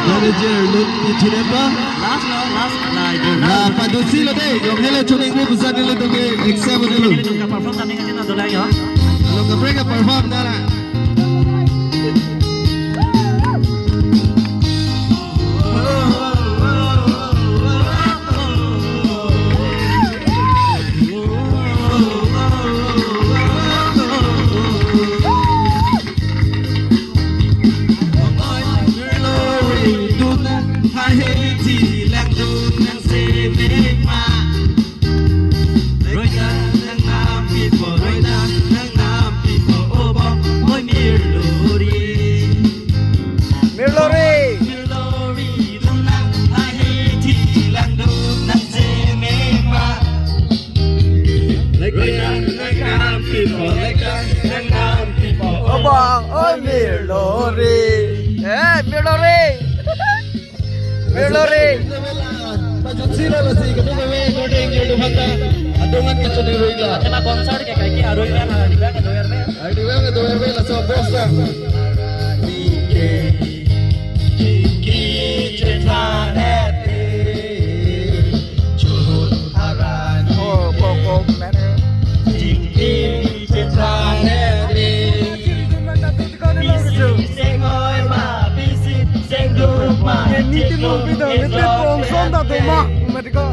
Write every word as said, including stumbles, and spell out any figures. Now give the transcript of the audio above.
Manager, lun pi thunepa? Last lo, last. Lai, do. La, padusi lo dei, jong helo chuning mo busan nilo to ke, exam nilo. Ini dong ka perform tadi kan na dolai ya. Lo kaprek ka perform dara. Mirlori. Obang, oi, Mirlori. Eh, Mirlori. Mirlori. Pajut sila lasi, kedua kami recording di depan ta. Adungan kacuni ruila. Kena concert ke kaiki arui kan, arui kan, arui kan. Arui kan, arui kan, laso bos ta. Oh, kok, kok, men. Nitin Mungpi do, nitin pong son ta do ma, ma di ko.